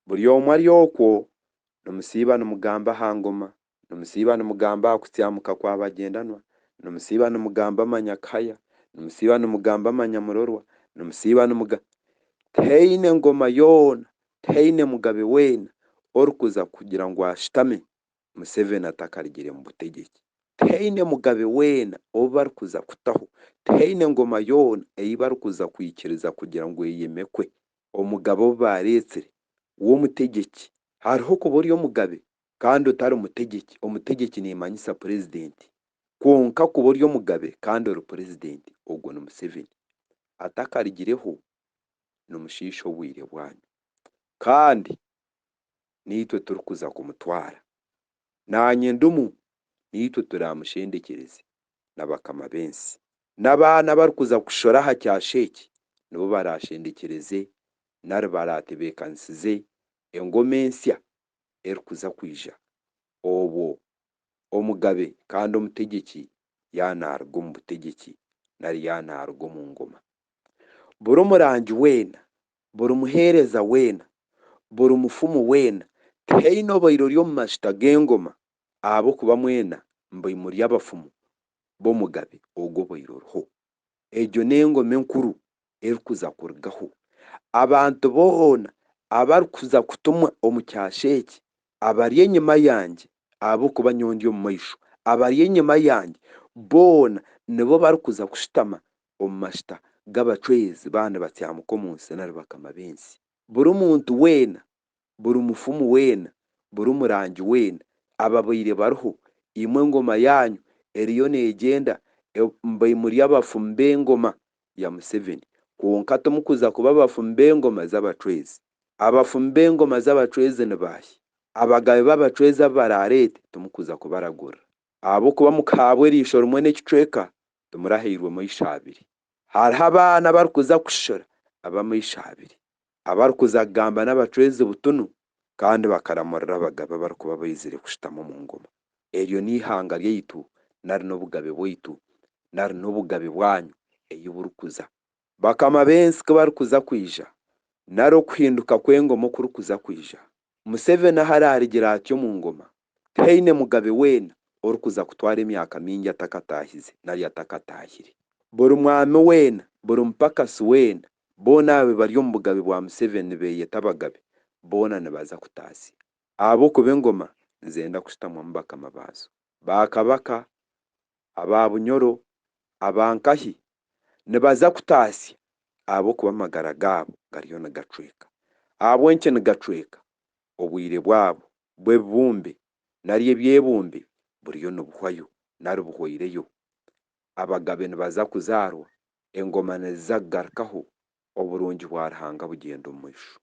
Buri omwe ari okwo nimusiiba nimugamba aha ngoma, nimusiiba nimugamba aha kutsyamuka kwa Bagyendanwa, nimusiiba nimugamba amanyakahaya, nimusiiba nimugamba amanyamurorwa, nimusiiba nimuga Tihaine ngoma yoona, tihaine mugabe weena orikuza kugira ngu ashutame Museveni atakarugire mu butegyeki. Tihaine mugabe weena ou barikuza kutaho, tihaine ngoma yoona ei barikuza kwikiriza kugira ngu eyemekwe omugabe ou baareetsire w'omutegyeki. Hariho kuba ori omugabe kandi otari mutegyeki, omutegyeki niimanyisa purezidenti. Kwonka kuba ori omugabe kandi ori purezidenti, ogwo ni Museveni. Atakarugireho nimushiisha obwire bwanyu. Kandi niitwe turikuza kumutwara. Naanye ndimu, niitwe turaamushendekyereze na bakama b'ensi. N'abaana abarikuza kushora aha kyasha eki nibo baraashendekyereze nari baraatebeekanisize engoma ensya erikuza kwija obwo omugabe kandi omutegyeki yaanaaruga omu butegyeki nari yaanaaruga omu ngoma. Buri murangi weena, buri muheereza weena, buri mufumu weena, tihaine obaire ori omu mashita g'engoma ahabw'okuba mwena mbai muri abafumu b'omugabe ogwo obaire oriho. Egyo n'engoma enkuru erikuza kurugaho. Abantu boona abarikuza kutumwa omu kyasha eki, abari enyima yangye, ahabw'okuba nyowe ndi omu maisho, abari enyima yangye boona nibo barikuza kushutama omu mashita g'abacwezi baaba nibatsyamuka omu nsi nari bakama b'ensi. Buri muntu weena, buri mufumu weena, buri murangi weena, ababaire bariho, imwe engoma yaanyu eriyo neegyenda, mbaire muri abafumu b'engoma ya Museveni, kwonka timukuza kuba abafumu b'engoma z'abacwezi. Abafumu b'engoma z'abacwezi ni baahi? Abagabe b'abacwezi abu baraareete timukuza kubaragurira, ahabw'okuba mukahaabwa eriisho rimwe n'ekicweka, timurahairwe maisho abiri. Hariho abaana abarikuza kushora ab'amaisho abiri, abarikuza kugamba n'abacwezi butunu kandi bakaramurira abagabe abarikuba baizire kushutama omu ngoma. Eryo n'eihanga ryaitu nari n'obugabe bwaitu nari n'obugabe bwanyu ei burikuza. Bakama b'ensi ku barikuza kwija nari okuhinduka kw'engoma okurikuza kwija, Museveni ahu araarigire atyo omu ngoma, tihaine mugabe weena orikuza kutwara emyaka mingi atakataahize nari atakataahire. Buri mwami weena, buri mupakasi weena, boona ababaire bari omu bugabe bwa Museveni nibeeyeta abagabe, boona nibaza kutaasya. Ahabw'okuba engoma nizenda kushutamwamu bakama baazo. Ba Kabaka, aba Bunyoro, aba Nkahi, nibaza kutaasya ahabw'okuba amagara gaabo gariyo nigacweka. Ahabw'enki nigacweka? Obwire bwabo bw'ebibumbe nari ebyebumbe buriyo nibuhwayo nari buhwaireyo. Abagabe nibaza kuzaarwa, engoma niziza kugarukaho, oburungi bwa Ruhanga bugyenda omu maisho.